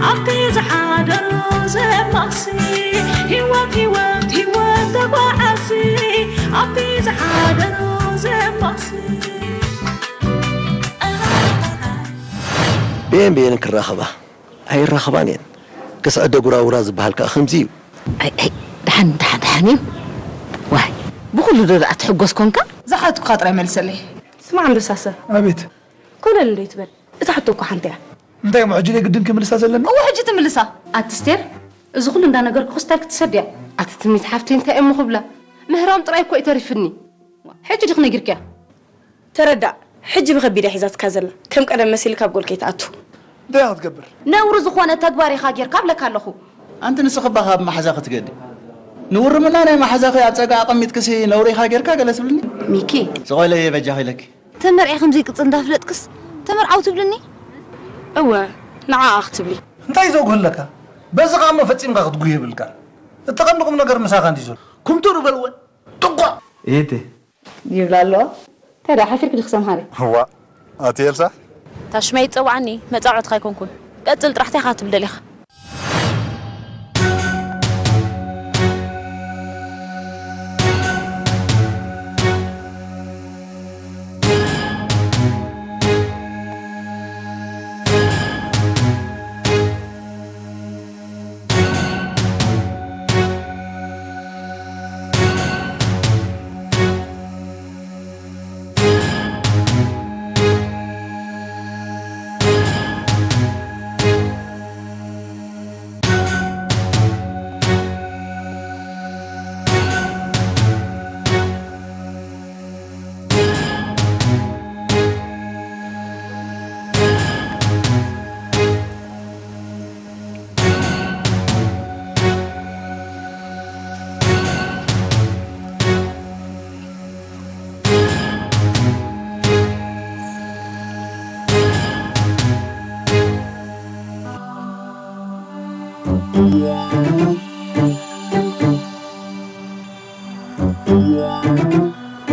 ኣብቲ ዝሓደሮ ዘማሲ፣ ህይወት፣ ህይወት፣ ህይወት ተጓዓሲ፣ ኣብቲ ዝሓደሮ ዘማሲ። ብኤን ብኤን ክራኸባ ኣይራኸባን እየን። ክስዕደ ጉራውራ ዝበሃል ከኣ ከምዚ እዩ። ኣይ፣ ኣይ፣ ደሓን፣ ደሓን፣ ደሓን እዩ። ዋይ፣ ብኹሉ ዶ ደኣ ትሕጎስ ኮንካ? ዝሓትኩኻ ጥራይ መልሰለይ። ስማዕ እንዶ ሳሰ። ኣቤት። ኮለል እንዶ ይትበል። እታ ሕቶ እኮ ሓንቲ እያ። እንታይ እሞ ሕጂ ናይ ግድን ክምልሳ ዘለኒ? እወ፣ ሕጂ ትምልሳ። ኣቲ ስቴር፣ እዚ ኩሉ እንዳነገርኩኽስ እንታይ ክትሰድያ? ኣቲ ትምኒት ሓፍተይ እንታይ እሞ ክብላ? ምህራም ጥራይ እኮ እዩ ተሪፍኒ። ሕጂ ዲኺ ነጊርክያ? ተረዳእ፣ ሕጂ ብኸቢድ እያ ሒዛትካ ዘላ። ከም ቀደም መሲልካ ኣብ ጎል ከይትኣቱ። እንታይ ክትገብር? ነውሪ ዝኾነ ተግባር ኢኻ ጌርካ እብለካ ኣለኹ። ኣንቲ ንስኺ እባ ካብ መሓዛ ክትገዲ። ንውርምና ናይ መሓዛኺ ኣብ ጸጋ ኣቐሚጥክሲ ነውሪ ኢኻ ጌርካ ገለ ትብልኒ? ሚኪ። ስቕ በለየ በጃኺ ኢለኪ። ተመርዕየ ከምዘይቅጽል እንዳፍለጥክስ ተመርዓው ትብልኒ? እወ፣ ንዓኣ ክትብሊ። እንታይ ዘጉህለካ? በዚ ኸኣ እሞ ፈጺምካ ክትጉህ የብልካን። እቲ ቀንዲ ቁም ነገር ምሳኻ እንድዩ ዘሎ። ኩምቱር በልወ። ጥቋ! እህቴ። ይብላ ኣለዋ። እንታይ ደኣ ሓፊርኪ ዲኺ ሰምሃሪ? እዋ፣ ኣቲ ኤልሳ? እታ ሽመይ ትጸውዓኒ መጻውዕትኻ ኣይኮንኩን። ቀጽል ጥራሕ እንታይ ኢኻ ክትብል ደሊኻ?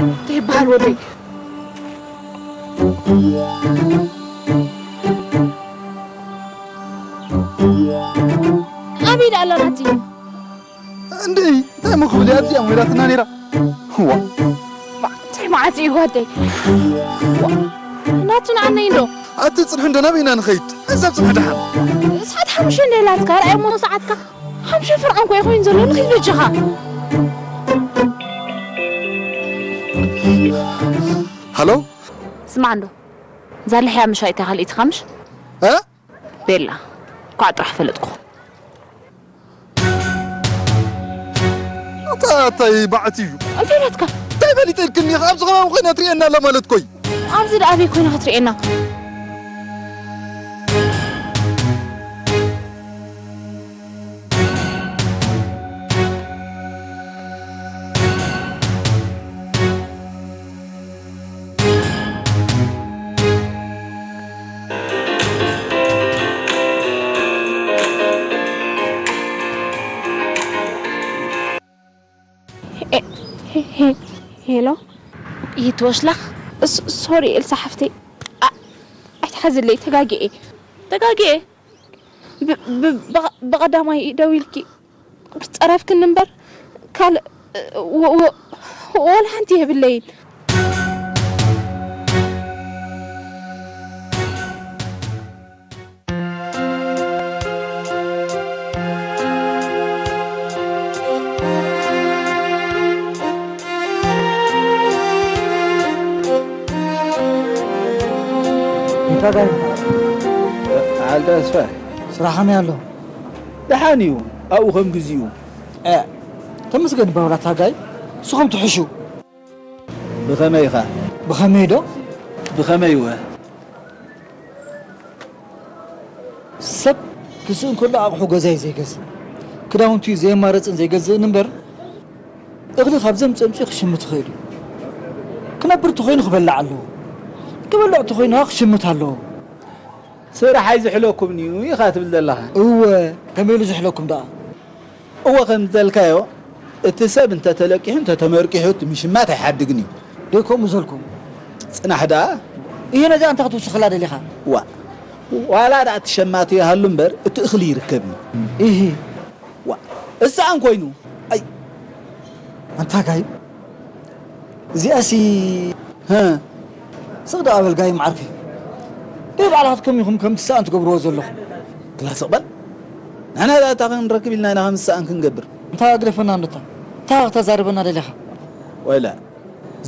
እንታይ ይበሃል ወደይ? ኣበይ ደኣ ኣላ ናቲ? እንድዒ፣ እንታይ እሞ ክብል እያ ኣብዚኣ ሞይራትና ነይራ? ዋ። ማ-፣ እንታይ መዓት እዩ ጓደይ? ዋ። ናቱ ንዓነይ እንዶ። ኣቲ ጽንሒ እንዶ ናበይ ኢና ንኸይድ? እዛ ጽንሒ ደሓን። ሰዓት ሓሙሽተ እንደ ኢላትካ፣ ርኣይ እሞ ሰዓትካ። ሓሙሽተ ፍርቂ እኮ እዩ ኮይኑ ዘሎ፣ ንኺድ በጃኻ። ሃሎ? ስማዕ እንዶ። እዛ ልሕያ ምሽ ኣይታ ካልኢትኻ ምሽ? እ? ቤላ፣ ኳዕ ጥራሕ ፈለጥኩ። ኣታ፣ ኣታ ይባዕት እዩ። እንታይ ናትካ? እንታይ ፈሊጠ ኢልክኒ ኢኻ? ኣብዚ ከባቢ ኮይና ትርእየና ኣላ ማለት ኮይ። ኣብዚ ደኣ ኣበይ ኮይና ክትርእየና? ሄ-፣ ሄ-፣ ሄ-፣ ሄሎ። ይትወሽላኽ? ስ-፣ ሶሪ ኤልሳ ሓፍተይ። ኣ-፣ ኣይትሓዝለይ፣ ተጋግየ። ተጋግየ? ብ-፣ ብ-፣ ብቐ-፣ ብቐዳማይ ደዊልኪ ጸረፍክኒ እምበር ካልእ ወ-፣ ወ-፣ ወላ ሓንቲ የብለይን። እንታይ? በዓል ተስፋ። ስራሕ ከመይ ኣሎ? ደሓን እዩ፣ ኣብኡ ከም ግዚኡ። እ፣ ተመስገን ይበሃል ኣታ ጋይ፣ ንስኹም ትሕሹ። ብኸመይ ኢኻ? ብኸመይ ዶ? ብኸመይ እወ? ሰብ ክስእ እንከሎ ኣቕሑ ገዛ እዩ ዘይገዝእ። ክዳውንቲ እዩ ዘየማረጽን ዘይገዝእን እምበር፣ እኽሊ ካብ ዘምጽእ ኣምጺኡ ክሽምት ይኽእል እዩ። ክነብር እንተኾይኑ ክበልዕ ኣለዎ። ክበልዕ እንተኾይኑ ኸኣ ክሽምት ኣለዎ። ስራሕ ኣይዝሕለኩምን እዩ ኢኻ ትብል ዘለኻ? እወ፣ ከመይ ኢሉ ዝሕለኩም ደኣ? እወ፣ ከም ዝበልካዮ፣ እቲ ሰብ እንተ ተለቂሑ፣ እንተ ተመርቂሑ፣ እቲ ምሽማት ኣይሓድግን እዩ። ደይ ከምኡ ዘልኩም? ጽናሕ ደኣ። እየ ነዛ እንታይ ክትውስኸላ ደሊኻ? ዋእ፣ ዋላ ደኣ እቲ ሸማቶ ይሃሉ እምበር እቲ እኽሊ ይርከብ እዩ። ኢሂ። ዋ፣ እሳኣን ኮይኑ። ኣይ፣ ኣንታ ጋይ፣ እዚኣሲ፣ ሀ፣ ስቕ ደኣ በል ጋይ መዓርከይ። ደይ ባዕላትኩም ኢኹም ከም ትስኣን ትገብርዎ ዘለኹም። ክላ ስቕ በል። ንሕና ደኣ እታ ክንረክብ ኢልና ኢና ከም ዝስኣን ክንገብር። እንታ ግደፈና እንዶ እታ። እታ ክተዛርበና ደሊኻ። ወላ፣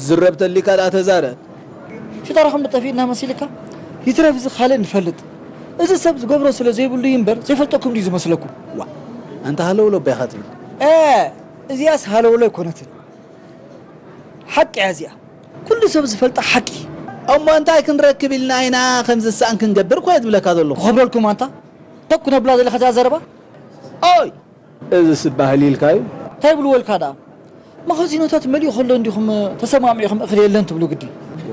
ዝረብ ተሊካ ደኣ ተዛረብ። ሽጣራኹም ዶ ጠፊእና መሲልካ? ይትረፍ እዚ ካልእ ንፈልጥ። እዚ ሰብ ዝገብሮ ስለ ዘይብሉ እዩ እምበር ዘይፈልጠኩም ድዩ ዝመስለኩም? ዋ፣ ኣንታ ሃለውለው እባ ኢኻ ትብል። እ፣ እዚኣስ ሃለውለው ኣይኮነትን። ሓቂ እያ እዚኣ። ኩሉ ሰብ ዝፈልጣ ሓቂ። እሞ እንታይ ክንረክብ ኢልና ኢና ከም ዝሰኣን ክንገብር እኮ እየ ዝብለካ ዘለኹ። ክኸብረልኩም ኣንታ? ተኩ ነብላ ዘለኻ እዛ ዘረባ? ኦይ! እዚ ስባህል ኢልካዩ? እንታይ ይብልዎ ኢልካ ደኣ? መኸዚኖታት መሊኡ ከሎ እንዲኹም ተሰማሚዕኹም እኽሊ የለን ትብሉ ግዲ።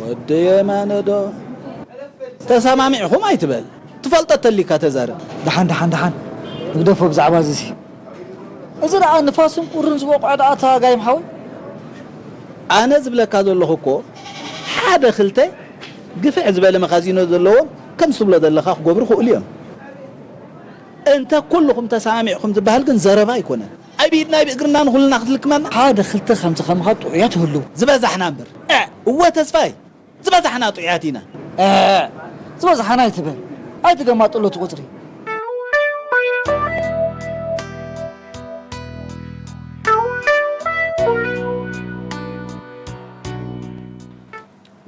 ወዲ የማነ ዶ? ተሰማሚዕኹም ኣይትበል። ትፈልጦ ተሊካ ተዛረብ። ደሓን፣ ደሓን፣ ደሓን። ንግደፎ ብዛዕባ እዚሲ። እዚ ደኣ ንፋስን ቁርን ዝወቕዖ ደኣ እታ ጋይም ሓወይ? ኣነ ዝብለካ ዘለኹ እኮ ሓደ ክልተ ግፍሕ ዝበለ መኻዚኖ ዘለዎም ከምዚ ትብሎ ዘለኻ ክገብሩ ይኽእሉ እዮም። እንተ ኩልኹም ተሰማሚዕኹም ዝበሃል ግን ዘረባ ኣይኮነን። ኣብ ኢድና ኣብ እግርና ንኹልና ክትልክመና። ሓደ ክልተ ከምዚ ከማኻ ጥዑያት ይህልዉ። ዝበዛሕና እምበር። እ፣ እወ ተስፋይ፣ ዝበዛሕና ጥዑያት ኢና። እ፣ ዝበዛሕና ኣይትበል። ኣይትገማጥሎ እቲ ቁጽሪ።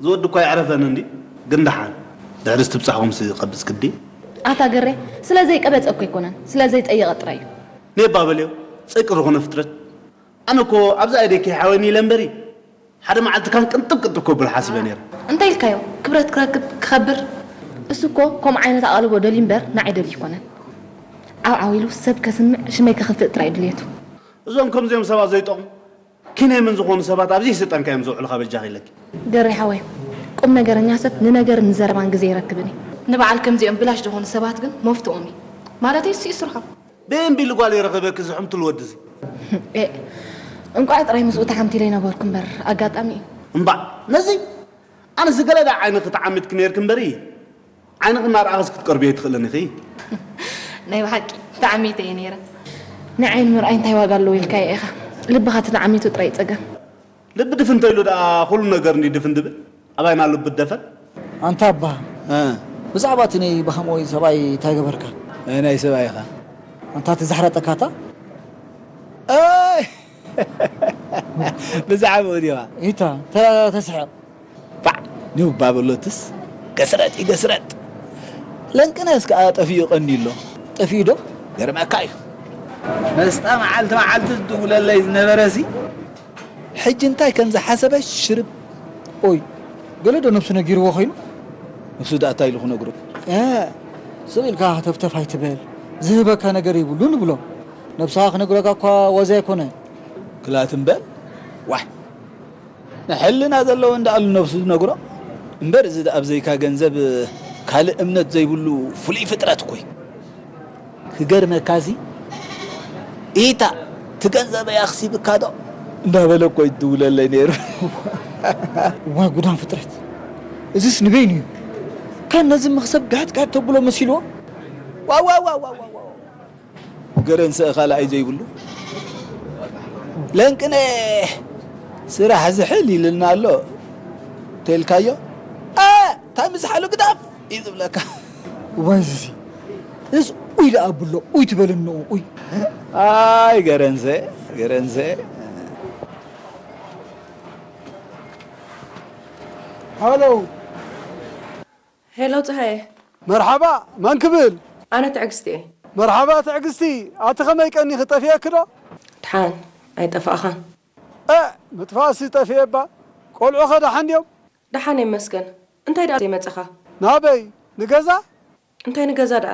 ዝወዲ እኳ የዕረፈን እንዲ፣ ግን ደሓን። ድሕሪ ዝትብጻሕኹምሲ ቀብጽ ግዲ። ኣታ ገሬ፣ ስለ ዘይቀበጸ እኮ ኣይኮነን፣ ስለ ዘይጠየቐ ጥራይ እዩ። ኔባ በልዮ፣ ጸይቂ ዝኾነ ፍጥረት። ኣነ እኮ ኣብዛ ኢደይ ከይሓወኒ ኢለ እምበሪ፣ ሓደ መዓልቲ ካን ቅንጥብ ቅንጥብ ከብሎ ሓሲበ ነይረ። እንታይ ኢልካዮ? ክብረት ክረክብ፣ ክኸብር? እሱ እኮ ከምኡ ዓይነት ኣቓልቦ ደልዩ እምበር፣ ንዓይ ደልዩ ኣይኮነን። ዓው ዓው ኢሉ ሰብ ከስምዕ፣ ሽመይ ከኽፍእ ጥራይ ድልየቱ። እዞም ከምዚኦም ሰባት ዘይጠቕሙ፣ ኪነምን ዝኾኑ ሰባት ኣብዚ ስልጣንካ እዮም ዝውዕሉኻ በጃኺ ኢለኪ። ገሬ ሓወይ፣ ቁም ነገረኛ ሰብ ንነገርን ንዘረባን ግዜ ኣይረክብን እዩ። ንበዓል ከምዚኦም ብላሽ ዝኾኑ ሰባት ግን መፍትኦም እዩ። ማለተይ እሱ እዩ ስርሖም። ብእምቢ ኢሉ ጓል ይረኽበኪ ዝሕምቱ ልወዲ እዚ። ኤእ፣ እንቋዕ ጥራይ ምስኡ ተሓምቲለ ኣይነበርኩ እምበር ኣጋጣሚ እዩ። እምባእ፣ ነዚ ኣነስ ገለ ደኣ ዓይንኺ ተዓሚትኪ ነይርኪ እምበሪ፣ ዓይንኺ እናረኣኽስ ክትቀርብዮ ኣይትኽእልን ኢኺ። ናይ ብሓቂ ተዓሚተ እየ ነይረ። ናይ ዓይኒ ምርኣይ እንታይ ዋጋ ኣለዎ ኢልካዮ ኢኻ? ልብኻ ተተዓሚቱ ጥራይ እዩ ጸገም። ልቢ ድፍን እንተኢሉ ደኣ ኩሉ ነገር እንድዩ ድፍን ድብል? ኣባይና ልቢ ደፈን? ኣንታ ኣባ፣ እ። ብዛዕባ እቲ ናይ ባሃሞይ ሰብኣይ እንታይ ገበርካ? እ፣ ናይ ሰብኣይኻ? ኣንታ እቲ ዘሕረጠካ እታ? ኣይ! ብዛዕባኡ ዲኻ? ኢታ፣ ተ-፣ ተስሕቕ። ባዕ! ኒው ባበሎትስ ገስረጥ ይገስረጥ። ለንቅነስ ከኣ ጠፊኡ ቀንዩ ኣሎ። ጠፊኡ ዶ? ገርመካ እዩ። መስጣ መዓልቲ መዓልቲ ዝድውለለይ ዝነበረሲ፣ ሕጂ እንታይ ከም ዝሓሰበ ሽርብ። ኦይ፣ ገለ ዶ ነብሱ ነጊርዎ ኮይኑ? ንሱ ደኣ እንታይ ኢሉ ክነግሮ? እ፣ ስቕ ኢልካ ተፍተፍ ኣይትበል። ዝህበካ ነገር የብሉን ንብሎ። ነብስኻ ክነግረካ እኳ ዋዛ ኣይኮነ። ክላት እምበር፣ ዋሕ። ንሕልና ዘለዎ እንዳኣሉ ነብሱ ዝነግሮ እምበር፣ እዚ ደኣ ብዘይካ ገንዘብ ካልእ እምነት ዘይብሉ ፍሉይ ፍጥረት እኮ እዩ። ክገርመካ እዚ፣ ኢታ፣ እቲ ገንዘበይ ኣኽሲብካ ዶ? እንዳበለ እኮ ይድውለለይ ነይሩ። እዋይ ጉዳም ፍጥረት፣ እዚስ ንበይኑ እዩ። ከ ነዚ መኽሰብ ጋጥ ጋጥ ተብሎ መሲልዎ? ዋው፣ ዋው፣ ዋው፣ ዋው፣ ዋው። ገረንሰ ካልኣይ ዘይብሉ። ለንቅነ ስራሕ ዝሕል ኢልና ኣሎ። ተልካዮ? ኣ፣ እንታይ ምዝሓሉ ግዳፍ እዩ ዝብለካ። እዋይ፣ እዚ፣ እዚ ኡይ ደኣ ኣብሎ፣ ኡይ ትበል እንኡ፣ ኡይ። ኣይ፣ ገረንሰ፣ ገረንሰ። ሃሎ። ሄሎ፣ ጸሃየ። መርሓባ፣ መን ክብል? ኣነ ትዕግስቲ እየ። መርሓባ፣ ትዕግስቲ። ኣቲ ከመይ ቀኒኺ፣ ጠፊኤኪ ዶ? ድሓን፣ ኣይጠፋእኻን። እ፣ ምጥፋእሲ ጠፊኤ እባ። ቆልዑኸ ደሓን ድዮም? ደሓን ይመስገን። እንታይ ደኣ ዘይመጸኻ? ናበይ? ንገዛ? እንታይ ንገዛ ደኣ?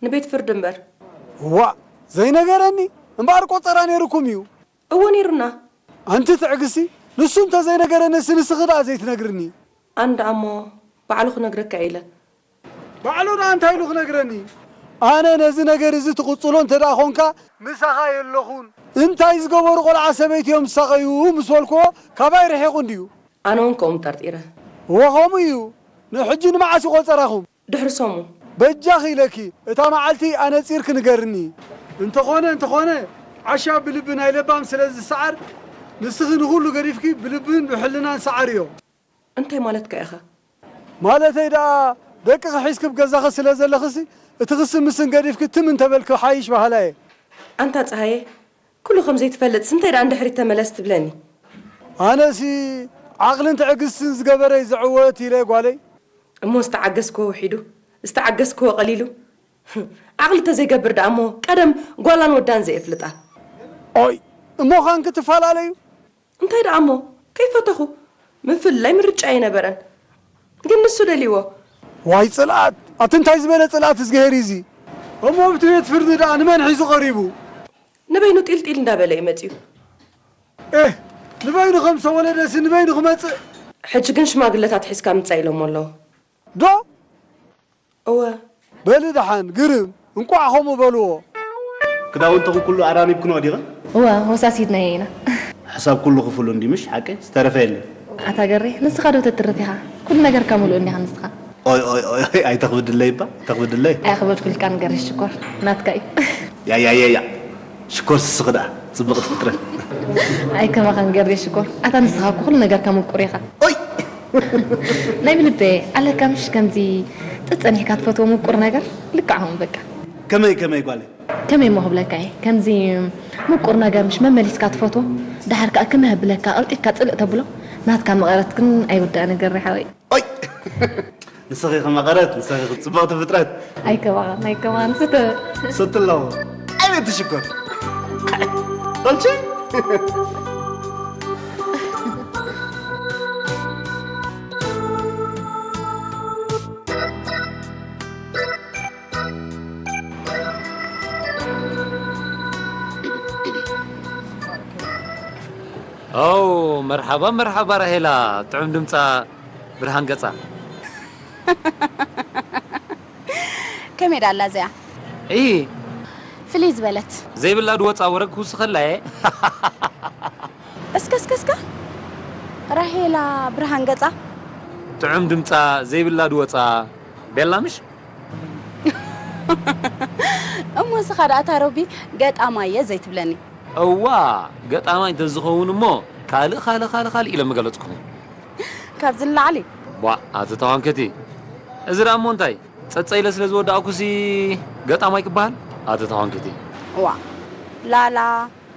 ንቤት ፍርዲ እምበር። ዋእ፣ ዘይነገረኒ? እምበኣር ቆጸራ ነይሩኩም እዩ። እወ ነይሩና። ኣንቲ ትዕግስቲ፣ ንሱ እንተ ዘይነገረኒ፣ ንስኺ ደኣ ዘይትነግርኒ? ኣነ ደኣ እሞ ባዕሉ ክነግረካ ኢለ። ባዕሉ ደኣ እንታይ ኢሉ ክነግረኒ? ኣነ ነዚ ነገር እዚ ትቕጽሎ እንተ ደኣ ኾንካ፣ ምሳኻ የለኹን። እንታይ ዝገበሩ ቆልዓ ሰበይቲ እዮም ዝሳቐዩ ምስ በልክዎ፣ ካባይ ርሒቑ እንድዩ። ኣነ እውን ከምኡ ጠርጢረ። እወ፣ ከምኡ እዩ። ንሕጂ ንመዓስ እዩ ቆጸራኹም? ድሕሪ ሰሙን። በጃኺ ኢለኪ እታ መዓልቲ ኣነጺርኪ ንገርኒ። እንተኾነ እንተኾነ ዓሻ ብልቢ ናይ ለባም ስለ ዝሰዓር ንስኺ ንኹሉ ገዲፍኪ ብልብን ብሕልናን ሰዓርዮ። እንታይ ማለትካ ኢኻ? ማለተይ ደኣ ደቅኺ ሒዝኪ ኣብ ገዛኺ ስለ ዘለኽሲ እቲ ክስን ምስን ገዲፍኪ ትም እንተበልኪ ሓይሽ በሃላ እየ። ኣንታ ጸሃየ፣ ኩሉ ከም ዘይትፈልጥስ እንታይ ደኣ ንድሕሪት ተመለስ ትብለኒ? ኣነሲ ዓቕልን ትዕግስትን ዝገበረ እዩ ዝዕወት ኢለ ጓለይ። እሞ ዝተዓገስክዎ ውሒዱ፣ ዝተዓገስክዎ ቀሊሉ። ዓቕሊ ተዘይገብር ደኣ እሞ ቀደም ጓላን ወዳን ዘየፍልጣ። ኦይ እሞ ኻንኪ ትፈላለዩ? እንታይ ደኣ እሞ ከይፈተኹ ምፍልላይ ምርጫ ኣይነበረን። ግን ንሱ ደልይዎ። ዋይ ጽልኣት! ኣቲ እንታይ ዝበለ ጽልኣት እዝግሄር እዩ እዚ? እሞ ኣብቲ ቤት ፍርዲ ደኣ ንመን ሒዙ ቀሪቡ? ንበይኑ ጢልጢል እንዳበለ እዩ መጺኡ። ኤህ! ንበይኑ ከም ሰወለደሲ ንበይኑ ክመጽእ? ሕጂ ግን ሽማግለታት ሒዝካ ምጻእ ኢሎሞ ኣለዉ። ዶ? እወ። በሊ ደሓን፣ ግርም፣ እንቋዕ ከምኡ በልዎ። ክዳውንትኹም ኩሉ ኣራሚብክንኦ ዲኽን? እወ፣ ወሳሲድናዮ ኢና። ሕሳብ ኩሉ ክፉል እንዲ ምሽ ሓቀይ? ዝተረፈ የለን። ኣታ ገሬ፣ ንስኻ ዶ ተትርፍ ኢኻ? ኩሉ ነገርካ ሙሉእ እንዲኻ ንስኻ። ኦይ ኦይ ኦይ ኦይ፣ ኣይተኽብድለይ እባ፣ ኣይተኽብድለይ። ኣየኽበድኩልካን ገሬ ሽኮር፣ ናትካ እዩ። ያ ያ ያ ያ፣ ሽኮር ስስኺ ደኣ፣ ጽብቕቲ ፍጥረት። ኣይከማኻን ገሬ ሽኮር፣ ኣታ ንስኻ እኮ ኩሉ ነገርካ ምቁር ኢኻ። ኦይ! ናይ ብልበ ኣለካ ምሽ ከምዚ ጥጸኒሕካ ትፈትዎ ምቁር ነገር ልክዕ ኹን በቃ። ከመይ ከመይ ጓለይ? ከመይ እሞ ክብለካ እየ ከምዚ ምቁር ነገር ምሽ መመሊስካ ትፈትዎ ደሓር ከኣ ክምህ ብለካ ቀልጢፍካ ጽልእ ተብሎ ናትካ መቐረት ግን ኣይውዳእ ነገር ሓወይ። ኦይ! ንስኺ ከመቐረት ንስኺ ጽብቕቲ ፍጥረት። ኣይከማኻን ኣይከማኻን ስተ። ሰቲ ኣለዎ። ኣቤት ሽኮር። ቐልቺ። ኣው መርሓባ መርሓባ ራሄላ ጥዑም ድምጻ ብርሃን ገጻ። ከመይ ዳላ እዚኣ እይ ፍልይ ዝበለት ዘይብላ ድወጻ ወረ ክውስኸላ እየ። እስከ እስከ እስከ ራሄላ ብርሃን ገጻ ጥዑም ድምጻ ዘይብላ ድወጻ ቤላ ምሽ እሞ ንስኻ ደኣ እታ ሮቢ ገጣማየ ዘይትብለኒ እዋ ገጣማይ እንተዝኸውን እሞ ካልእ ካልእ ካልእ ካልእ ኢለ ምገለጽኩኺ ካብዚ ንላዕሊ ቧ ኣቲ ተዋንከቲ እዚ ደኣ እሞ እንታይ ጸጸ ኢለ ስለ ዝወዳእኩሲ ገጣማይ ክበሃል ኣቲ ተዋንከቲ ዋ ላላ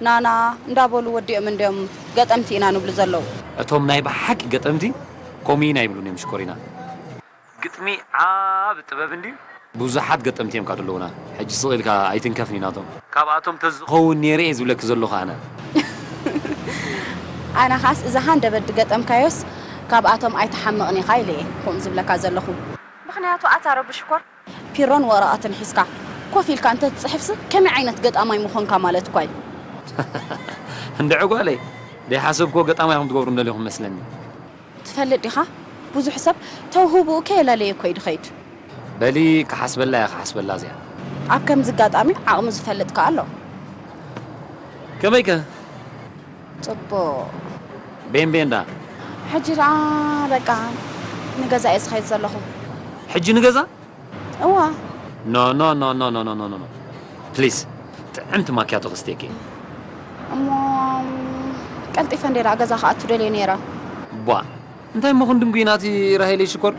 ናና እንዳበሉ ወዲኦም እንድዮም ገጠምቲ ኢና ንብሉ ዘለዉ እቶም ናይ ብሓቂ ገጠምቲ ከምኡ ኢና ይብሉን እዮም ሽኮሪና ግጥሚ ዓብ ጥበብ እንድዩ ብዙሓት ገጠምቲ እዮም ካ ዘለዉና ሕጂ ስቕ ኢልካ ኣይትንከፍኒ ናቶም ካብኣቶም ተዝኸውን ነይረ እየ ዝብለኪ ዘለኹ ኣነ ኣነ ኻስ እዛ ሃንደበት ድገጠምካዮስ ካብኣቶም ኣይትሓምቕን ኢኻ ኢለ እየ ከምኡ ዝብለካ ዘለኹ ምኽንያቱ ኣታ ረቢ ሽኮር ፒሮን ወረቐትን ሒዝካ ኮፍ ኢልካ እንተ ትጽሕፍሲ ከመይ ዓይነት ገጣማይ ምኾንካ ማለት እኳ እዩ እንድዒ ጓለይ ደይሓሰብክዎ ገጣማይ ከም ትገብሩ እንደሊኹም መስለኒ ትፈልጥ ዲኻ ብዙሕ ሰብ ተውህብኡ ከየላለየ እኮ እዩ ድኸይድ በሊ ክሓስበላ እየ ክሓስበላ እዚኣ ኣብ ከምዚ ኣጋጣሚ ዓቕሙ ዝፈልጥ ከኣ ኣሎ ከመይከ ጽቡቕ ቤን ቤን ዳ ሕጂ ደኣ በቃ ንገዛ እየ ዝኸይድ ዘለኹ ሕጂ ንገዛ እዋ no no no no no no no no no please ጥዕምቲ ማኪያቶ ክስቴኪ እሞ ቀልጢፈ እንዴ ደኣ ገዛ ክኣቱ ደልየ ነይረ ቧ እንታይ እሞ ክንድንጉይ ናቲ ራሄለይ ሽኮር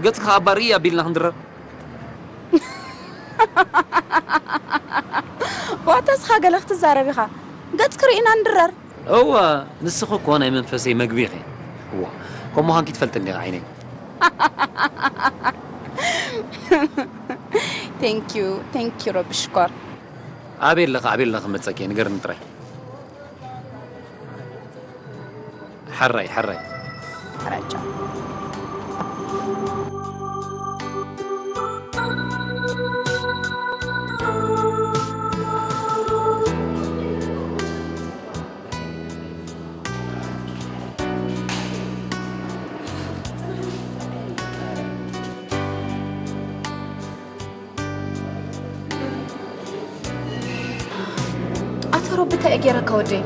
ገጽካ ኣባርኢ ኣቢልና ክንድረር ዋታ እስኻ ገለ ክትዛረብ ኢኻ ገጽ ክርኢና ንድረር እወ ንስኺ እኮ ናይ መንፈሰይ መግቢ ኢኺ እዋ ከም ምዃንኪ ትፈልጥኒ ኢኺ ዓይነይ thank you thank you ረቢ ሽኮር ኣበይ ኣለኺ ኣበይ ኣለኺ ክመፀኪ ንገርኒ ጥራይ ሓራይ ሓራይ ረጃ ኣታ ሮቢ እንታይ እየ ገይረካ ወደይ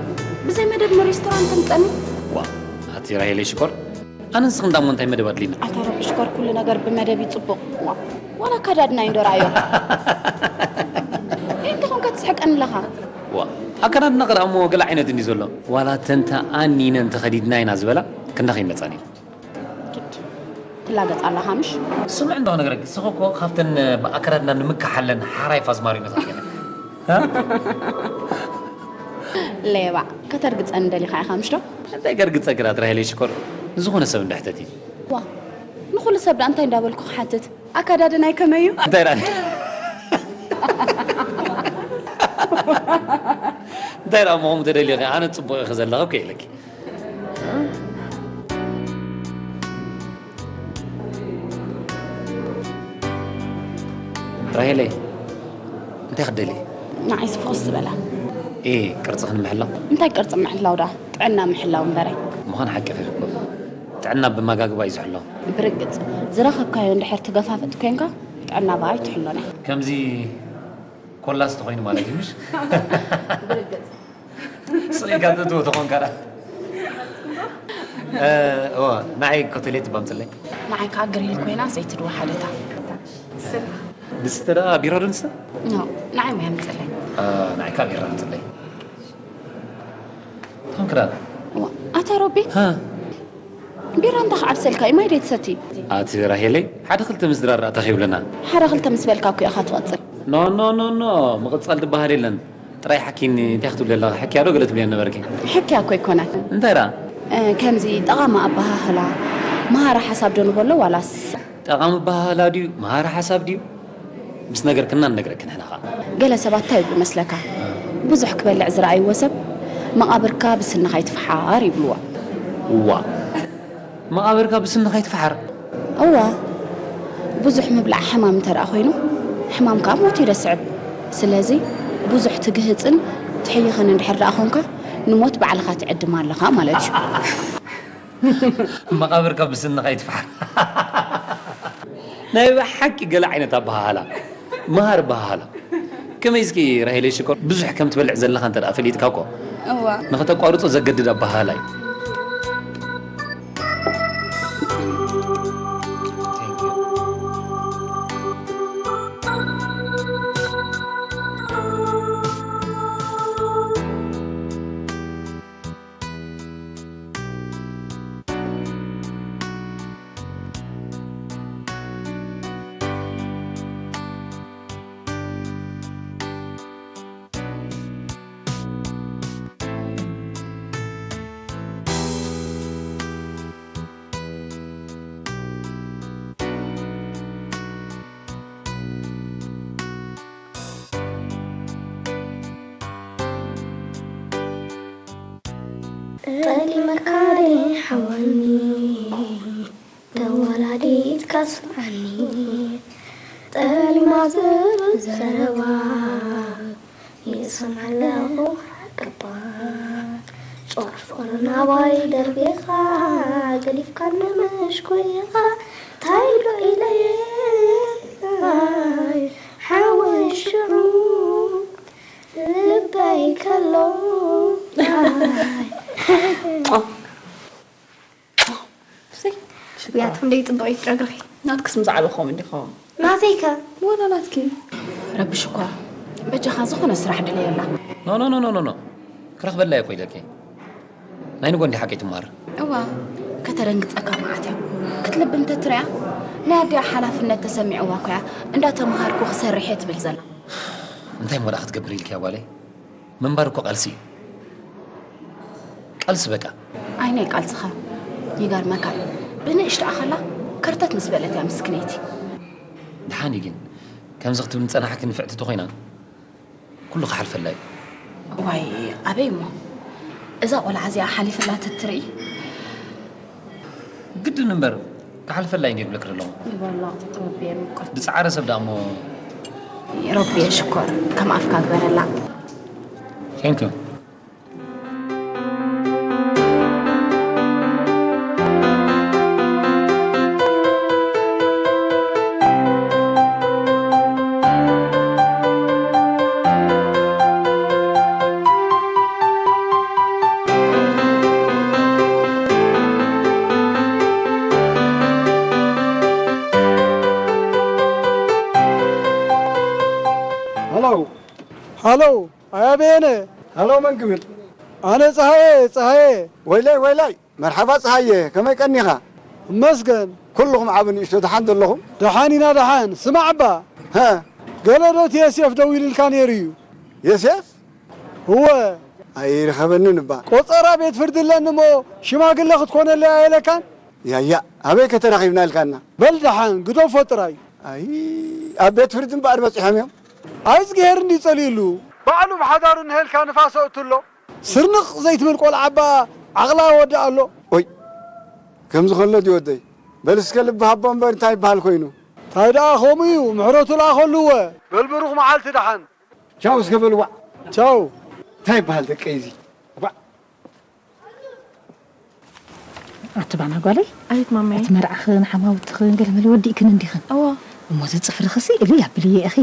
ብዘይ መደብ ንሬስቶራንት ተምፀኒ ዋ ኣቲ ራሄለይ ሽኮር ኣነ ንስኺ እንዳሞ እንታይ መደብ ኣድሊና ኣታ ሮቢ ሽኮር ኩሉ ነገር ብመደብ እዩ ፅቡቕ ዋ ዋላ ኣካዳድናይ እንዶ ረኣዮ። እንታይ ኮንካ ትስሕቀኒ ኣለኻ? ዋ፣ ኣካዳድና ኸ ደኣ እሞ ገለ ዓይነት እንድዩ ዘሎ። ዋላ ተንተ ኣኒነ እንተኸዲድና ኢና ዝበላ ክንዳኺ ይመጻኒ። ኪድ፣ ትላገጽ ኣለኻ ምሽ? ስምዕ እንዶ ክነግረኪ፣ ንስኺ እኮ ካብተን ብኣካዳድና ንምካሓለን ሓራይ ፋዝማሪኖታት ኢኺ። ሃ? ሌባ፣ ከተርግጸኒ ደሊኻ ኢኻ ምሽ ዶ? እንታይ ከርግጸኪ ደኣ ትራሄለይ ሽኮር? ንዝኾነ ሰብ እንድሕተቲ። ዋ፣ ንኹሉ ሰብ ደኣ እንታይ እንዳበልኩ ክሓትት? ኣካዳድናይ ከመይ እዩ? እንታይ ደኣ እንታይ ደኣ እሞ ከምኡ ተደሊኺ? ኣነ ጽቡቕ ኢኺ ዘለኺ እኮ ኢለኪ። ራሄለይ፣ እንታይ ክትደሊ? ንዓይስ ፍኹስ ዝበላ። ኤ፣ ቅርጽ ክንምሕላው? እንታይ ቅርጺ ምሕላው ደኣ? ጥዕና ምሕላው እምበረ። ምዃን ሓቂ ኢኺ እኮ። ጥዕና ብመጋግባ እዩ ዝሕሎ። ብርግጽ፣ ዝረኸብካዮ እንድሕር ትገፋፍጥ ኮይንካ፣ ጥዕና ብኣይ ትሕሎን እያ። ከምዚ ኮላስ ተኾይኑ ማለት እዩ፣ ምሽ? ብርግጽ። ስቕ ኢልካ ትእትዎ ተኾንካ ደኣ። እ፣ እወ፣ ንዓይ ኮተሌት ባምጽለይ። ንዓይ ከኣ ግሪል ኮይና ዘይትድወ ሓደታ። ድስተ ደኣ ቢራ ዶ ንስተ? ኖ፣ ንዓይ ማይ ኣምጽለይ። እ፣ ንዓይ ከኣ ቢራ ኣምጽለይ። ተኾንክ ደኣ። እዋ፣ ኣታ ሮቢ? ሃ? ቢራ እንተ ክዓብሰልካ እዩ፣ ማይ ደይ ትሰቲ? ኣቲ ራሄለይ፣ ሓደ ክልተ ምስ ድራር ደኣ እንታይ ከይብለና? ሓደ ክልተ ምስ በልካ እኮ ኢኻ ትቐጽል። ኖ፣ ኖ፣ ኖ፣ ኖ፣ ምቕጻል ዝበሃል የለን። ጥራይ ሓኪኒ፣ እንታይ ክትብሊ ኣለኺ? ሕክያ ዶ ገለ ትብልዮ ነበርኪ? ሕክያ እኮ ኣይኮነን። እንታይ ደኣ? እ፣ ከምዚ ጠቓሚ ኣበሃህላ፣ መሃሪ ሓሳብ ዶ ንበሎ ዋላስ? ጠቓሚ ኣበሃህላ ድዩ? መሃሪ ሓሳብ ድዩ? ምስ ነገርክና ንነግረኪ ንሕና ኸኣ። ገለ ሰባት እንታይ ይብሉ መስለካ? ብዙሕ ክበልዕ ዝረኣይዎ ሰብ፣ "መቓብርካ ብስንኻ ይትፍሓር" ይብልዎ። እዋ። መቓብርካ ብስንኻ ይትፍሓር? እዋ። ብዙሕ ምብላዕ ሕማም እንተ ደኣ ኮይኑ፣ ሕማም ከኣ ሞት እዩ ደስዕብ። ስለዚ፣ ብዙሕ ትግህጽን ትሕይኽን እንድሕር ደኣ ኾንካ፣ ንሞት ባዕልኻ ትዕድማ ኣለኻ ማለት እዩ። መቓብርካ ብስንኻ ይትፍሓር። ናይ ብሓቂ ገለ ዓይነት ኣበሃህላ። መሃር ኣበሃህላ። ከመይ እስኪ ራሄለይ ሽኮር፣ ብዙሕ ከም ትበልዕ ዘለኻ እንተ ደኣ ፈሊጥካ እኮ፣ እዋ። ንኸተቋርጾ ዘገድድ ኣበሃህላ እዩ። ጠሊመካ ሓወኒ ተወላዲትካ ስምዓኒ። ጠሊማ ዝብል ዘረባ ይሰምዕ ኣለኹ ሓቅባ። ጨርፍር ናባይ ደርቢኻ ገዲፍካ ንምሽ ኮይኻ ታይሎ ኢለየ ሓወይ ሽዑ ልበይ ከሎ ሰይ፣ ያትም ደይ ጽቡቕ ይትረግርኺ። ናትክስ ምዛዕበ ኸም እንዲኸም። ናተይከ? ወላ ናትኪ። ረቢ ሽኮር፣ በጃኻ ዝኾነ ስራሕ ድለየላ። ኖ፣ ኖ፣ ኖ፣ ኖ፣ ኖ። ክረኽበላ እየ እኮ ኢለኪ። ናይ ንጎ እንዲ ሓቂ ትማር። እዋ፣ ከተደንግጸካ መዓት እያ። ክትልቢ እንተትሪያ፣ ናይ ኣዲኣ ሓላፍነት ተሰሚዕዋ እኮ እያ። እንዳተምሃርኩ ክሰርሕ እየ ትብል ዘላ። እንታይ እሞ ደኣ ክትገብር ኢልኪ ጓለይ? ምንባር እኮ ቃልሲ እዩ። ቃልሲ በቃ። ኣይ ናይ ቃልስኻ ይገርመካ። ብንእሽቶ ኣኸላ ከርተት ምስ በለት እያ ምስክነይቲ። ደሓን እዩ ግን፣ ከምዚ ክትብል ዝጸናሕኪ ንፍዕቲ ተኾይና፣ ኩሉ ክሓልፈላ እዩ። ዋይ፣ ኣበይ እሞ? እዛ ቆልዓ እዚኣ ሓሊፍላ ተትርኢ? ግድን እምበር፣ ክሓልፈላ እዩ ነይሩ ብለክ ኣለኹ። ይበሎ፣ ረቢ የምቆት። ዝጸዓረ ሰብ ደኣ እሞ። ረቢ የሽኮር፣ ከም ኣፍካ ግበረላ። Thank you። ሃሎ፣ ኣያ በየነ። ሃሎ፣ መን ክብል? ኣነ ጸሃየ፣ ጸሃየ። ወይለይ፣ ወይለይ። መርሓባ ጸሃየ፣ ከመይ ቀኒኻ? እመስገን። ኩልኹም ዓቢ ንእሽቶ ደሓን ዘለኹም? ደሓን ኢና፣ ደሓን። ስማዕ እባ። ሃ? ገለ ዶ እቲ የሴፍ ደዊሉልካ ነይሩ እዩ? የሴፍ? እወ። ኣይረኸበንን እባ። ቆጸራ ቤት ፍርዲ ኣለኒ እሞ ሽማግለ ክትኮነለይ ኣየለካን? ያያ፣ ኣበይ ከተራኺብና ኢልካና? በል ደሓን፣ ግደፎ ጥራይ። ኣይ፣ ኣብ ቤት ፍርዲ እምበኣር በጺሖም እዮም። ኣይዝግሄር እንዲ ጸሊሉ። ባዕሉ ብሓዳሩ ንሄልካ ንፋስ ኣእቱ ኣሎ። ስርንቕ ዘይትብል ቆልዓ እባ ዓቕላ ወድእ ኣሎ። ኦይ፣ ከምዚ ከሎ ድዩ ወደይ? በል እስከ ልቢ ሃቦ እምበር እንታይ ይበሃል ኮይኑ? እንታይ ደኣ ከምኡ እዩ፣ ምሕረቱ ልኣኸሉ እወ። በል ብሩኽ መዓልቲ ደሓን። ቻው እስከ በል ዋዕ። ቻው። እንታይ ይበሃል ደቀይ እዚ? ዋዕ። ኣቲ ባና ጓለይ፣ ኣቤት ማማዬ። እቲ መርዓኽን ሓማውትኽን ገለመለ ወዲእክን እንዲኽን? እዋ። እሞ እዚ ጽፍርኽሲ እልይ ኣብልየ ኢኺ።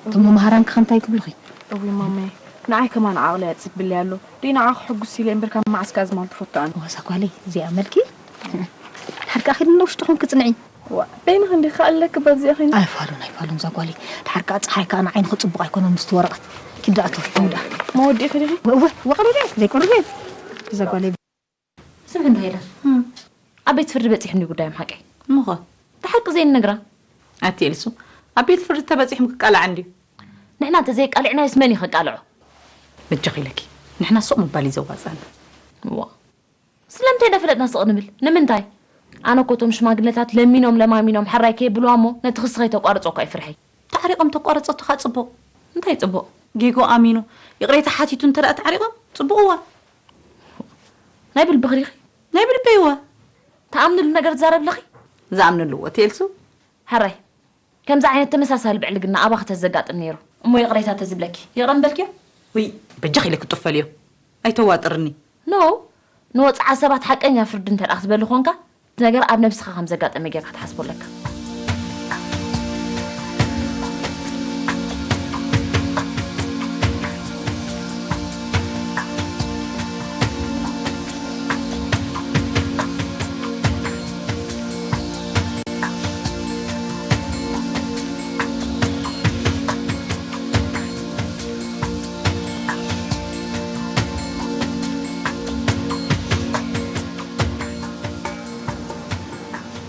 እቶም መምሃራንኪ ኸ እንታይ ክብሉኺ? እውይ ማማዬ፣ ንዓይ ከማን ዓቕለይ ኣጽብልይ ኣሎ። ደይ ንዓኺ ሕጉስ ኢለ እምበር ካብ መዓስ ከ ኣዝማልቱ ፈቱ ኣነ። እዋ እዛ ጓለይ፣ እዚኣ መልኪ። ሓድካ ኺድ ንውሽጥኹም ክጽንዒ። ዋ፣ በይንኺ እንዲኺ ኣለኪ በብዚኣ ኺድ። ኣይፋሉን፣ ኣይፋሉን እዛ ጓለይ። ድሓር ከኣ ጸሓይ ከኣ ንዓይ ንኽጽቡቕ ኣይኮነን ምስቲ ወረቐት። ኪድ ደኣ ትወስዱ ደኣ። መወዲእኺ ዲኺ? እወ፣ እወ፣ ወቕሪበ፣ ዘይቁርብ እየ። እዛ ጓለይ። ስምዒ እንዶ ሄለን። እም። ኣብ ቤት ፍርዲ በጺሑ እንዲ ጉዳዮም ሓቀይ። እሞ ኸ? እቲ ሓቂ ዘይንነግራ። ኣቲ ኤልሱ፣ ኣብ ቤት ፍርዲ ተበጺሑም ክቃላዕ እንድዩ። ንሕና እንተዘይቃሊዕናዮስ መን እዩ ከቃልዖ? በጃኺ ኢለኪ። ንሕና ሱቕ ምባል እዩ ዘዋጽኣና። እዋ። ስለምንታይ ኢና ፈለጥና ስቕ ንብል? ንምንታይ? ኣነ እኮ እቶም ሽማግለታት ለሚኖም ለማሚኖም ሕራይ ከየብልዋ እሞ ነቲ ክሲ ከይተቋርጾ እኮ እዩ ፍርሐይ። ተዓሪቖም ተቋረጸቶ ኸኣ ጽቡቕ። እንታይ ጽቡቕ? ጌግኡ ኣሚኑ ይቕሬታ ሓቲቱ እንተ ደኣ ተዓሪቖም ጽቡቕ እዋ። ናይ ብልብኺ ዲኺ? ናይ ብልበይ እዋ። ትኣምንሉ ነገር ትዛረቢ ኣለኺ? ዝኣምነሉ እዎ፣ እቲ ኤልሱ። ሕራይ፣ ከምዚ ዓይነት ተመሳሳሊ ብዕልግና ኣባኺ ተዘጋጥም ነይሩ እሞ ይቕሬታ ተዝብለኪ ይቕረ ምበልክዮ? ውይ፣ በጃኺ ኢለኪ ጡፍ በልዮ። ኣይተዋጥርኒ። ኖ፣ ንወጽዓ ሰባት ሓቀኛ ፍርዲ እንተ ደኣ ክትበሊ ኾንካ፣ እቲ ነገር ኣብ ነብስኻ ከም ዘጋጠመ ጌርካ ክትሓስቦ ኣለካ።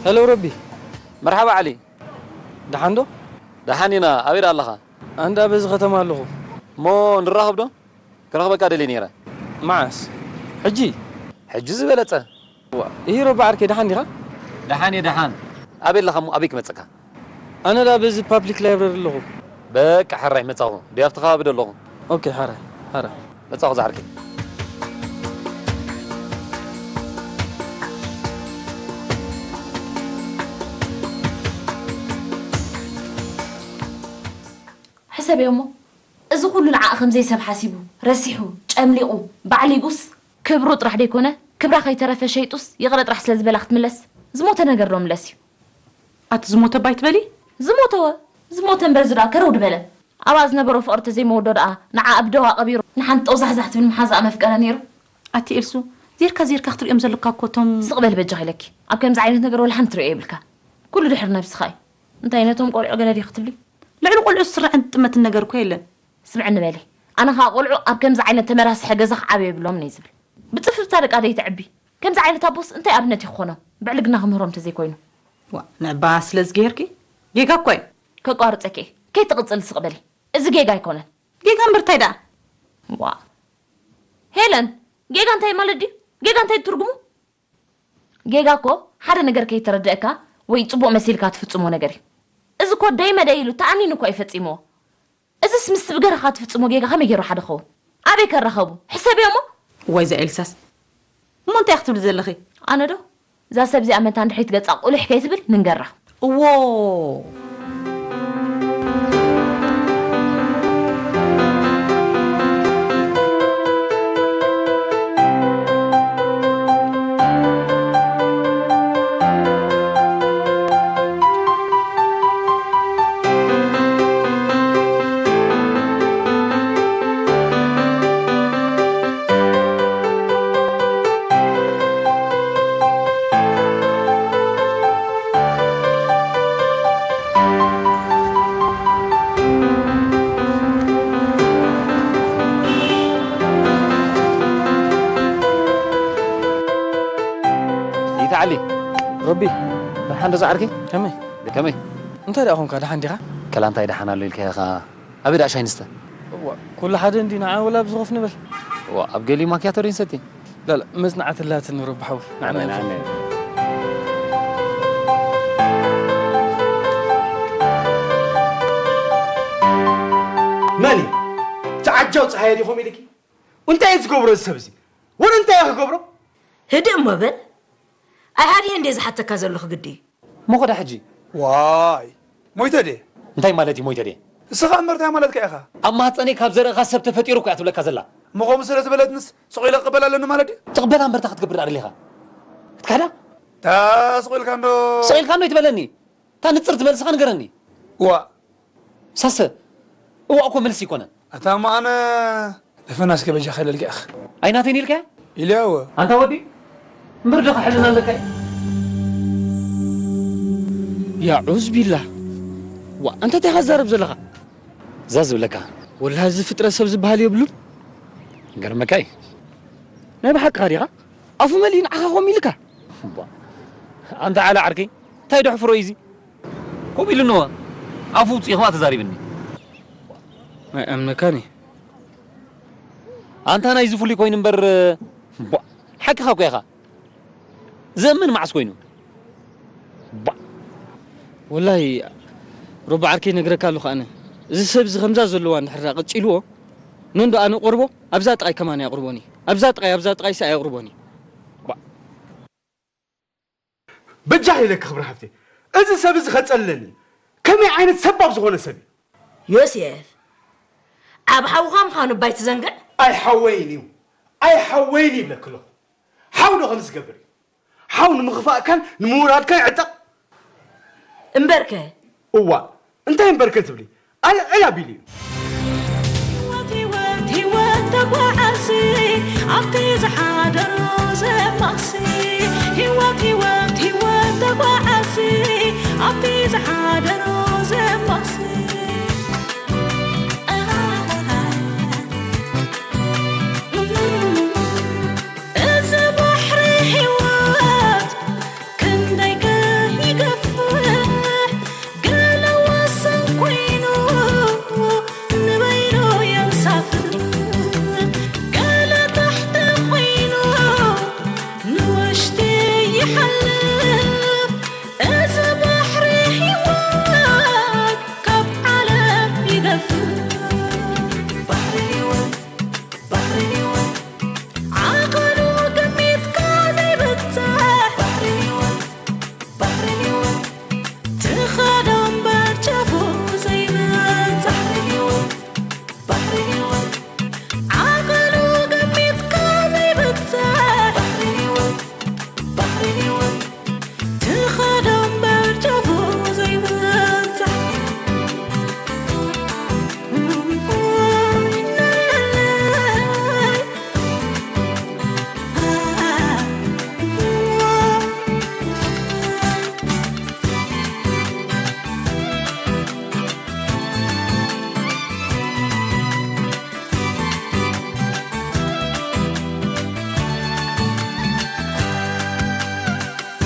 ሄሎ ረቢ፣ መርሓባ ዓሊ። ደሓን ዶ? ደሓን ኢና። ኣበይ ደኣ ኣለኻ? ኣንዳ በዚ ከተማ ኣለኹ። እሞ ንራኸብ ዶ? ክረኽበካ ደልየ ነይረ። መዓስ? ሕጂ? ሕጂ ዝበለጸ። ዋ፣ ይሂሮ በዓርከይ ደሓን ዲኻ? ደሓን እየ፣ ደሓን። ኣበይ ኣለኻ እሞ ኣበይ ክመጸካ? ኣነ ደኣ በዚ ፓብሊክ ላይብረሪ ኣለኹ። በቃ ሕራይ መጻኹ። ድየ ኣብቲ ከባቢ ዶ ኣለኹ? ኦኬ፣ ሓራይ፣ ሓራይ። መጻኹ ዝዓርከይ። ሕሰብዮ እሞ፣ እዚ ኩሉ ንዓኣ ከም ዘይሰብ ሓሲቡ፣ ረሲሑ፣ ጨምሊቑ፣ ባዕሊጉስ፣ ክብሩ ጥራሕ ደይኮነ፣ ክብራ ከይተረፈ ሸይጡስ፣ ይቕረ ጥራሕ ስለ ዝበላ ክትምለስ፣ ዝሞተ ነገር ዶ ምለስ እዩ? ኣቲ ዝሞተ እባ ኣይትበሊ? ዝሞተወ፣ ዝሞተ እምበር እዚ ደኣ ከረው ድበለ። ኣብኣ ዝነበሮ ፍቕሪ ተዘይመወዶ ደኣ፣ ንዓ ኣብ ደዋ ቀቢሩ፣ ንሓንቲ ጠውዛሕዛሕ ትብል መሓዛኣ መፍቀረ ነይሩ። ኣቲ ኤልሱ፣ ዜርካ ዜርካ ክትሪኦም ዘለካ እኮ እቶም ስቕ በሊ በጃኺ ኢለኪ። ኣብ ከምዚ ዓይነት ነገር ወላ ሓንቲ ትርእዮ የብልካ። ኩሉ ድሕሪ ነብስኻ እዩ። እንታይ ነቶም ቆልዑ ገለ ድዩ ክትብሊ? ልዕሊ ቆልዑ ዝስራዕን ዝጥመትን ነገር እኮ የለን። ስምዕኒ በሊ። ኣነ ኸኣ ቆልዑ ኣብ ከምዚ ዓይነት ተመራስሐ ገዛ ክዓብዩ የብሎምን እየ ዝብል። ብጽፍፍታ ደቃ ደይተዕቢ። ከምዚ ዓይነት ኣቦስ እንታይ ኣብነት እዩ ክኾኖም? ብዕልግና ክምህሮም እንተዘይኮይኑ። ዋ፣ ንዕባ ስለ ዝገየርኪ ጌጋ እኮ እዩ። ከቋርጸኪ እየ። ከይትቕጽሊ ስቕ በሊ። እዚ ጌጋ ኣይኮነን። ጌጋ እምበር እንታይ ደኣ? ዋ። ሄለን፣ ጌጋ እንታይ ማለት ድዩ? ጌጋ እንታይ ትርጉሙ? ጌጋ እኮ ሓደ ነገር ከይተረድአካ ወይ ጽቡቕ መሲልካ ትፍጽሞ ነገር እዩ። እዚ እኮ ደይ መደይ ኢሉ ተኣኒኑ እኮ እዩ ፈጺምዎ። እዝስ ምስቲ ብገረኻ ትፍጽሞ ጌጋ ከመይ ገይሩ ሓደ ኸውን? ኣበይ ከራኸቡ? ሕሰብዮ እሞ። ዋይ እዛ ኤልሳስ። እሞ እንታይ ክትብሊ ዘለኺ? ኣነ ዶ? እዛ ሰብ እዚኣ መታን ድሕሪት ገጻ ቁልሕ ከይትብል ንንገራ። እዎ። ሮቢ፣ ደሓን ዶ ዝዓርከይ? ከመይ? ከመይ? እንታይ ደኣ ኾንካ፣ ደሓን ዲኻ? ከላ እንታይ ደሓን ኣሎ ኢልካ ኢኻ? ኣበይ ደኣ ሻሂ ንስተ? እዋ፣ ኩሉ ሓደ እንዲ፣ ንዓ ወላ ኣብዚ ኮፍ ንበል። እዋ፣ ኣብ ገሊ ማክያቶ ዶ ንሰቲ? ላላ፣ መጽናዕቲ ኣላትኒ ሮቢ ሓወይ። ንዓ ኣሜን፣ ንበል። ኣሜን። መን እዩ? እቲ ዓጃው ጸሃየ ዲኹም ኢልኪ? እንታይ እዩ ዝገብሮ እዚ ሰብ እዚ? ወን እንታይ እዩ ክገብሮ? ህድእ እሞ በል። ኣይሃድየ እንዴ ዝሓተካ ዘለኹ ግዲ? እሞ ኸዳ ሕጂ? ዋይ፣ ሞይተ ድየ? እንታይ ማለት እዩ ሞይተ ድየ? እስኻ እምበር እንታይ ማለትካ ኢኻ? ኣብ ማህፀነይ ካብ ዘርእኻ ሰብ ተፈጢሩ እኮ እያ ትብለካ ዘላ። እሞ ከምኡ ስለ ዝበለትንስ ስቕ ኢለ ክቕበል ኣለኒ ማለት ድዩ? ትቕበላ እምበርታ ክትገብር ደኣ ደሊኻ? ክትካሕዳ? ታ ስቕ ኢልካ እንዶ። ስቕ ኢልካ እንዶ ይትበለኒ። እታ ንጽር ትበል ንስኻ ንገረኒ። እዋ። ሳሰ፣ እዋ እኮ መልሲ ኣይኮነን። ኣታ እሞ ኣነ ደፈና እስከ በጃኻ ኢለልካ እኽ። ኣይናተይን ኢልካያ? ኢለያ እወ። ኣንታ ወዲ፣ እምበር ዶ ከሕልና ኣለካ እዩ? ያዑዝ ቢላ። ዋ፣ ኣንታ እንታይ ኢኻ ትዛረብ ዘለኻ? እዛ ዝብለካ። ወላሂ እዚ ፍጥረት ሰብ ዝበሃል የብሉን። ገርመካ እዩ። ናይ ብሓቅኻ ዲኻ? ኣፉ መሊኡ ንዓኻ ከምኡ ኢልካ? እባ፣ ኣንታ ዓላ ዓርከይ፣ እንታይ ደሕፍሮ እዩ እዚ? ከምኡ ኢሉ እነዋ፣ ኣፉ ውፅኢ ከምኣ ተዛሪብኒ። ኣይኣምነካን እየ። ኣንታ ናይዚ ፍሉይ ኮይኑ እምበር፣ እባ፣ ሓቅኻ እኮ ኢኻ። ዘእምን መዓስ ኮይኑ? ባ- ወላሂ፣ ሮቢ ዓርከይ፣ ነግረካ ኣለኹ ኣነ። እዚ ሰብ እዚ ከምዛ ዘለዋ እንድሕር ደኣ ቀጺልዎ፣ ነንዶ ኣነ ቆርቦ፣ ኣብዛ ጥቓይ ከማን ኣየቕርቦን እዩ። ኣብዛ ጥቓይ፣ ኣብዛ ጥቓይ ሲ ኣየቕርቦን እዩ። ባ- በጃ ኢለኪ ክብሪ ሓፍተይ፣ እዚ ሰብ እዚ ከጸልለኒ እዩ። ከመይ ዓይነት ሰባብ ዝኾነ ሰብ እዩ? ዮሴፍ፣ ኣብ ሓውኻ ምዃኑ እባ ኣይትዘንግዕ። ኣይ ሓወይን እዩ፣ ኣይ ሓወይን ይብለኪ ኣለኹ። ሓው ዶ ከምዚ ዝገብር እዩ? ሓው ንምኽፋእካን ንምውራድካን ይዕጠቕ። እምበርከ? እዋ፣ እንታይ እምበርከ ትብሊ? ኣልዕል ኣቢሉ እዩ። ህይወት፣ ህይወት፣ ህይወት ተጓዓዚ ኣብቲ ዝሓደሮ ዘማሲ። ህይወት፣ ህይወት፣ ህይወት ተጓዓዚ ኣብቲ ዝሓደሮ ዘማሲ። እዚ ባሕሪ ህይወት ክንደይ ከ ይገፍሕ፣ ገለ ወሰን ኮይኑ ንበይኑ የንሳፍፍ፣ ገለ ታሕቲ ኮይኑ ንውሽጢ ይሓልፍ። እዚ ባሕሪ ህይወት ካብ ዓለም ይገፍሕ። ባሕሪ ህይወት፣ ባሕሪ ህይወት፣ ዓቐኑ ገሚትካ ዘይብጻሕ። ባሕሪ ህይወት፣ ባሕሪ ህይወት፣ ትኸዶ እምበር ጫፉ ዘይብጻሕ። ባሕሪ ህይወት፣ ባሕሪ ህይወት፣ ዓቐኑ ገሚትካ ዘይብጻሕ። ባሕሪ ህይወት፣ ባሕሪ ህይወት፣ ትኸዶ እምበር ጫፉ ዘይብጻሕ።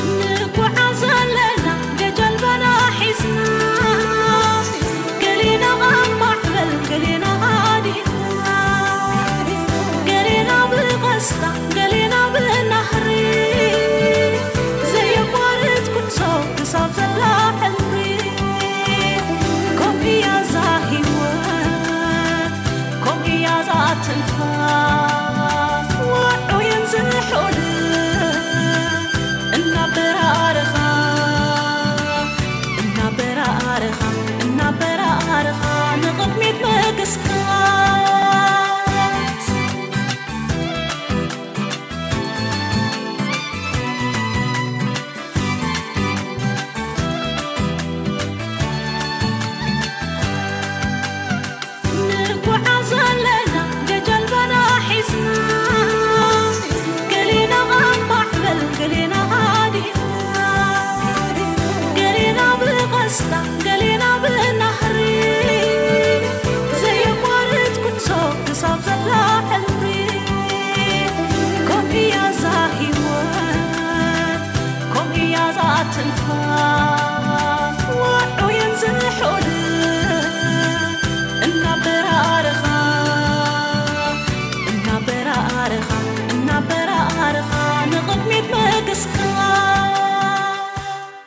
ንጓዓዝ ኣለና ብጀልባና ሒዝና፣ ገሌና ኣብ ማዕበል፣ ገሌና ኣዲና፣ ገሌና ብቐስታ፣ ገሌና ብናህሪ፣ ዘየቋርጽ ጉዕዞ ክሳብ ዘላ ሕልሚ። ከምኡ እያ እዛ ህይወት፣ ከምኡ እያ እዛ ትንፋስ።